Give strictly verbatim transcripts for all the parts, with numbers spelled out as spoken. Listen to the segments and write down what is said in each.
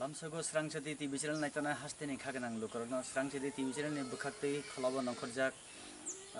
Lamsogo Srangsati T V channel naitonai hasteni khaganang lukurokno Srangsati T V channel ni bwkhaktwi kholabo nongkhorjak,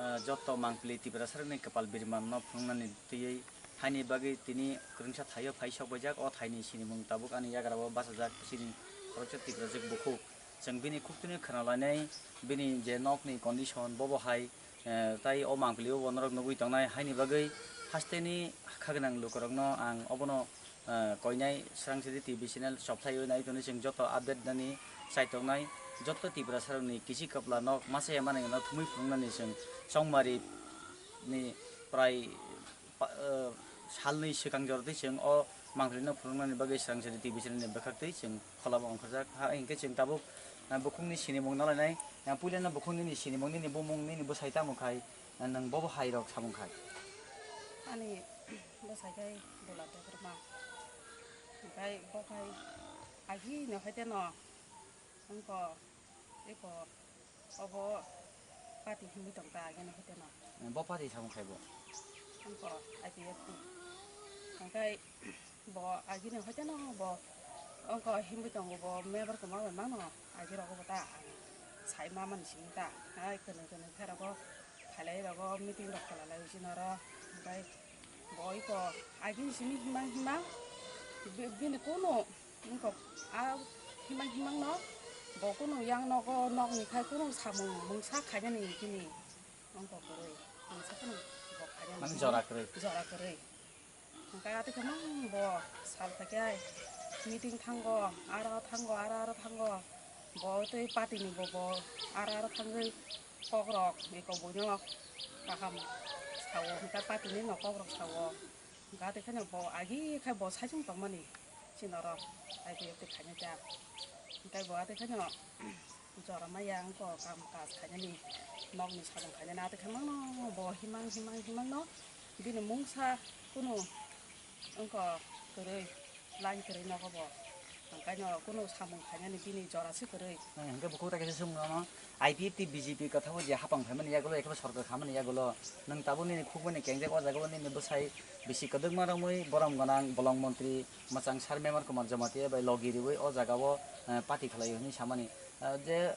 ah, jotto mangpili Tiprasarokni kwpal birimanno phunuknani twiwi haini bagwi tini kwrwngsa thaio phai sokbaijak. O thaini sinimung tabuk ani yagrao bachajak, chini khoroksa Tiprajwk bukhuk. Chwng bini khuktwino khwnalainai, bini je nokni condition bobo hai, eh, tai o mangpilio bo norok nugwi tongnai, haini bagwi hasteni khaganang lukurokno ang obono, eh, koinai Srangsati T V channel chopthaio nai tongwi chwng joto update nani chai tongnai, joto Tiprasarokni kisi kwpla nok masa ya manwi no thumwi phunuknani chwng chongmari ni prai pa-, eh, salni swkang jora twi chwng o mangpilino phunuknani bagwi Srangsati T V channel ni bwkhaktwi chwng kholabo ongkhorjak. Ha, hinkhe chwng tabuk, eh, bukhukni sinimung nalainai. Eh, puilano bukhuk nini sinimung, nini bumung, nini bwsai tamo khai, eh, nwng bobo hai rok samung khai. Ani bwsai khai Bula Debbarma. Omohai bo khai agini hoiteno wngkha eko obo party himwi tong ta agini hoiteno. Eh, bo party samung khai bo? Wngkha I P F T. Hingkhai bo agini hoiteno bo wngkha himwi tongo, bo member kwma bai mano agi rogo bo ta ang sai ma mani simi ta. Hai kwnwi kwnwi khe rogo khailai rogo meeting rok khalalai chini oro. Hingkhai bo eko agini simi himang himang bi-, bini kunu wngkha a himang himang no bo kunu yang nogo nokni khai kunu samung mungsa khainani bini wngkha kwrwi mungsa kunu bo khainani. Mane jora kwrwi. Jora kwrwi. Hingkhe atwi khe mang bo sal phaikhe meeting thango, aro thango, aro aro thango. Bo tei party ni bo, bo aro aro thangwi kokrok eko buino kaham sao, hingkhe party ni no kokrok sao. Hingkhe atwi kheno bo agi khai bo saichung tongmani chini oro I P F T khainai ta. Hingkhe bo atwi kheno jora maya wngkha kam kaj khainani, nokni samung khainani, atwi khe mangno bo himang himang himangno bini mungsa kunu wngkha kwrwi, line kwrwi nogo bo, hingkhe no kunu samung khainani bini jora se kwrwi. Hingkhe bukhuk ta kisa swngno I P F T B J P kwthao je hapang phaimani yagulo, ekhebo sorkar khamani yagulo, nwng tabuk nini khukmani kengjak o jagao nini bwsai bisi kwdwkma romwi borom gwnang bolong montri mwchang sir Memar Kumar Jamatia bai logi riwi o jagao, eh, party khlai hwnwi samani. Eh, je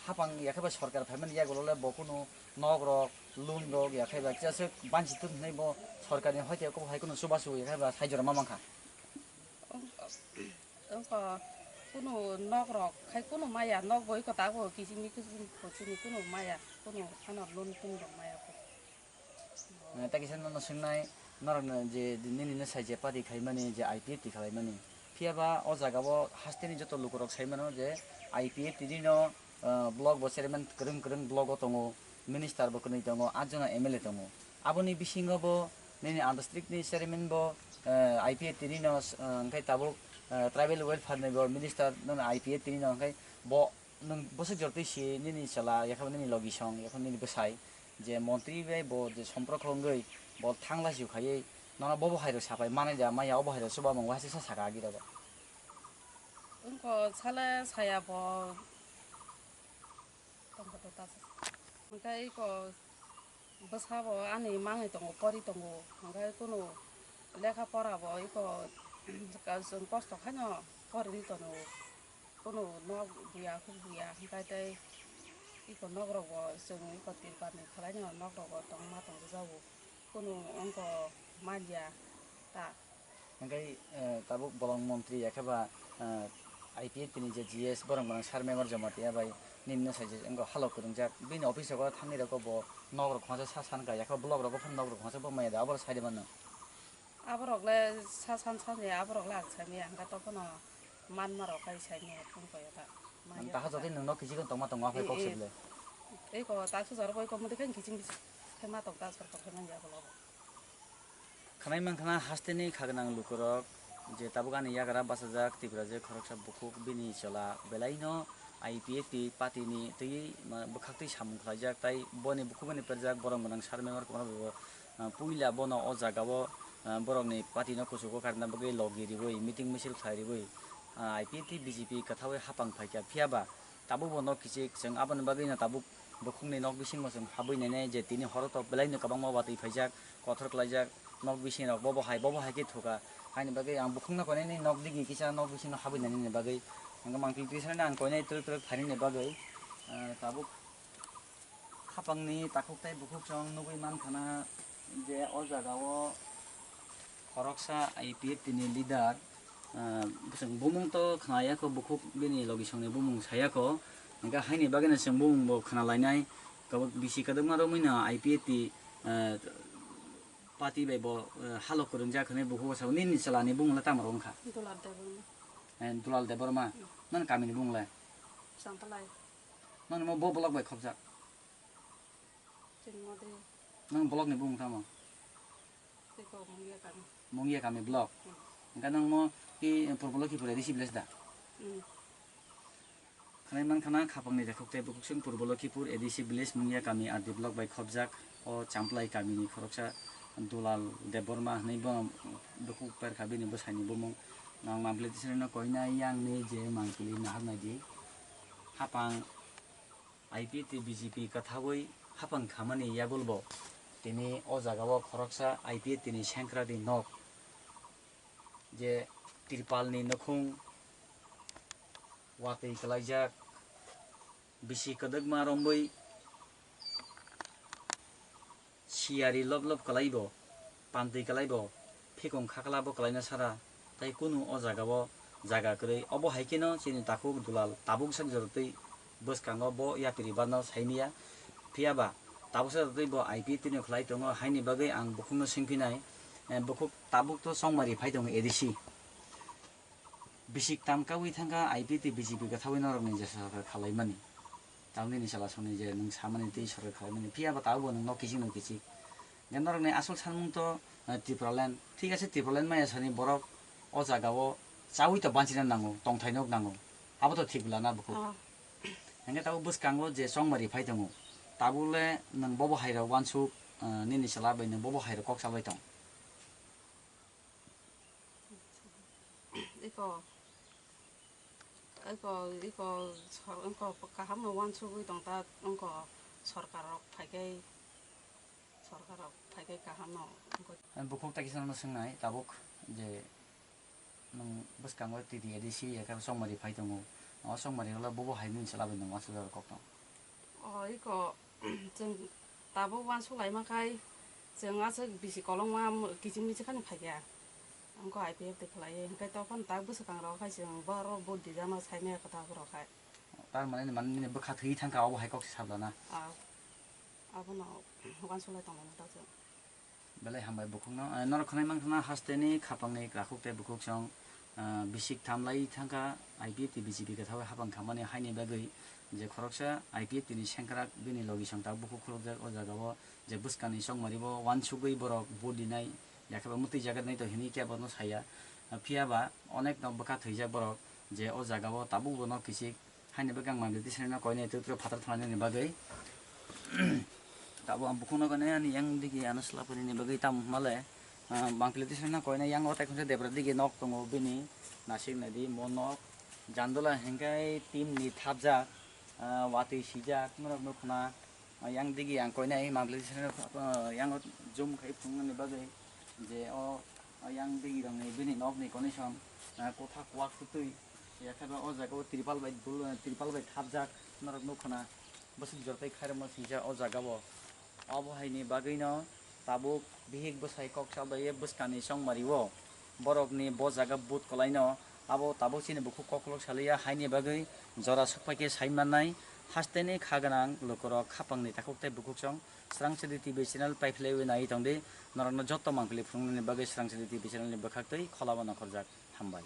hapang yakheba sorkar phaimani yagulole bo kunu nok rok, loan rok yakheba kisa se banchi tut hwnwi bo sorkarni hoite kok hai kunu chubachu yakheba sai jora ma mankha. Wngkha kunu nok rok khai kunu maya, nok bo eko tabuk kiching kiching kochini kunu maya, kunu phano loan kunu rok maya. Eh, ta kisa nono swngnai, norokno je nini no sai je party khaimani, je I P F T khalaimani, phiyaba o jagao hasteni joto lukurok saimano je I P F T ni no, eh, block bo chairman kwrwng kwrwng block o tongo, minister bo kwnwi tongo, atjona M L A tongo. Aboni bisingo bo nini under district ni chairman bo, eh, I P F T ni no, eh, hwnkhe tabuk, eh, tribal welfare ni bo minister nono I P F T ni no, hwnkhe bo nwng bwswk jor twi si nini chwla, yakhe nini logi song, yakhe nini bwsai, je montri bai bo je somprokho wngwi bo thang laisu khaiwi nono bobo hai rok sapai manai da maya, obo hai rok chuba mung waisa sa saka agi rogo. Wngkha sale saya bo tongkha to ta sa. Hwnkhe iko bwsa bo ani manwi tongo, pori tongo, hwnkhe kunu lekha pora bo iko chwng kosto khaino porini tono. Kunu nok buya, huk buya, hwnkhe tei iko nok rok bo chwng iko tirpal ni khlai no nok rok bo tongma tongjago. Kunu wngkha manya ta. Hwnkhe, eh, tabuk bolong montri yakheba, eh, I P F T ni je G S borok mwnang sir Memar Jamatia bai nini no sai je wngkha halok kwrwngjak. Bini office rogo thangwi rokbo bo nok rok khonsa sa san kha, yakheba block rogo phano nok rok khonsa bo maya da, abo sai de mano. Aborok le sa san san ya, aborok le ang sai maya, hwnkhe to phano manma rok kai sai maya, phone koi ya ta. Ang taha jotoi nwng nok kichik tongma tongo, aphai kok sibole. Ei ko ta su jaro koi ko mudi khe kiching kiching khe ma tong ta, sorkar khe man ya bolo. Khwnai mankha na hasteni khagnang lukurok je tabuk ani yagra bachajak Tiprajwk khoroksa bukhuk bini chwla belaino I P F T party ni twi ma bwkhaktwi samung khlaijak, tai boni bukhuk bini perjak borok mwnang sir Memar Kumar bai bo, ah, puila bono o jagao, ah, borokni party no kuchugo karna bagwi logi riwi meeting misil khlai riwi, ah, I P F T B J P kwthaui hapang phaikha, phiyaba tabuk bo nok kichik, chwng aboni bagwino tabuk bukhukni nok bisingo chwng habwi nainai je tini horo tok belaino kwbangma watwi phaijak, kothor klaijak, nok bisingrok bobo hai, bobo hai khe thuka. Haini bagwi ang bukhukno koinani nok digi kisa nok bisingo habwi nainani bagwi Hingke mangpili tisani ang koinai twrwk twrwk phainani bagwi, ah, tabuk khapangni takhuk tei bukhuk chwng nugwi mankha na je o jagao khoroksa I P F T ni leader, ah, chwng bumung to khnayakho, bukhuk bini logisongni bumung sayakho, hingke haini bagwino chwng bumungbo khnalainai, tabuk bisi kwdwkma romwino I P F T, ah, party bai bo, eh, halok kwrwngjak hwnwi bukhuk o sao. Nini chwlani bumung le tamo rw wngkha? Dulal Debbarma. Eh, Dulal Debbarma. Hmm. Nang kamini bumung le? Champlai. Nang mo bo block bai khobjak? Chini mode. Nang block ni bumung tamo? Tei ko Mungia kami. Mungia kami block. Hmm. Hingke nang mo ki Purbo Lokhipur A D C village da? Hmm. Khnai mankha na khapangni takhuk tei bukhuk chwng Purbo Lokhipur A D C village Mungia kami R D block bai khobjak o Champlai kamini khoroksa Dulal Debbarma hwnwi bo bukhuk perkha bini bwsaini bumung. Ang mangpili tisarino koinai yangni je mangpili naharnai di. Hapang I P F T B J P kwthaui hapang khamani yagulbo tini o jagao khoroksa I P F T ni sengkrakni nok je tirpalni nukhung watwi kwlaijak, bisi kwdwkma romwi siyari lob lob kwlaibo, pantwi kwlaibo, phikung khaklabo kwlaina sara, tei kunu o jagao jaga kwrwi. Obo hai kheno chini takhuk Dulal tabuk sak jorotwi bwskango bo yapri barno saimaya. Phiya ba tabuksa twi bo I P F T ni khlai tongo, haini bagwi ang bukhukno swngphinai, eh, bukhuk tabuk to chongmari phai tongo A D C. Bisik tam kaui thangkha I P F T B J P kwthaui norokni je sorkar khalaimani. Tamni ni chwla songni je nwng samani tei sorkar khalaimani. Phiya ba tabuk bo nwng nok kichik nok kichik. Norokni asol sanmung to, eh, Tipraland. Thik ase, Tipraland maya sani borok o jagao chaui to banchina nango, tongthai nok nango. Abo to thik bwla na bukhuk. Ah. Hingke tabuk bwskango je chongmari phai tongo. Tabuk le nwng bobo hai rok uansuk, eh, nini chwla bai nwng bobo hai rok kok salai tong. Iko, iko, iko sor-, iko kaham no uansugui tong ta, iko sorkar rok phaikai, sorkar rok phaikai kaham no, iko. Bukhuk ta kisa no swngnai tabuk je nwng bwskango T T A D C ya khe chongmari phai tongo. O chongmari ulo bobo hai nini chwla bai nwng uansuk kok tong. O iko chwng tabuk uansuk laima khai chwng aswk bisi kolokma kiching miching khani phaikha. Wngkha I P F T khlaiwi, hwnkhe tokon tak bwswkang rok khai chwng borok vote dijakno saimaya kwtal borok khai. Tar mane, mane nini bwkha thwi thangkha, obo hai kok se sabla na? Ah, abono uansuk lai tonglaina ta chwng. Belai hambai bukhukno. Eh, norok khwnai mankha na hasteni khapangni krakhuk tei bukhuk chwng, eh, bisik thamlai thangkha I P F T B J P kwthaui hapang khamani haini bagwi je khoroksa I P F T ni sengkrak bini logi songta bukhuk khulukjak o jagao je bwskangni chongmaribo uansugwi borok vote dinai yakheba mwtwi jaga nai to hinwi kebo no saya. Phiya ba onek no bwkha thwijak borok je o jagao tabuk bo nok kichik. Haini bagwi ang mangpili tisani no koinai twk twk phatar thwngnani bagwi. Tabuk ang bukhukno koinai ani yang digi ano swlaphaini bagwi tamo hwnmale, ah, mangpili tisani no koinai yang o tai khunsa debra digi nok tongo bini nasik naidi mo nok jandula hingkai tin ni thapjak, ah, watwi sijak norok nukhuna. Ah, yang digi ang koinai mangpili tisani no, ah, yang o zoom khai phunuknani bagwi je o, o yang digi rokni bini nokni condition, ah, kotha kwak kwtwi. Yakheba o jaga o tripal bai dul-, tripal bai thapjak norok nukhuna. Bwswk jor tei khairokma singcha o jaga o. Obo haini bagwino tabuk bihik bwsai kok sa bai bwskangni chongmari o borokni bo jaga but kwlaino. Abo tabuk chini bukhuk koklok saliya haini bagwi jora sokpai khe sai mannai. Hasteni kha gwnang lukurok khapangni takhuk tei bukhuk chwng Srang Sidi T V channel paiphlaiwi nai tongdi. Norokno joto mangpili phunuknani bagwi Srang Sidi T V channel ni bwkhaktwi kholabo nokhorjak. Hambai.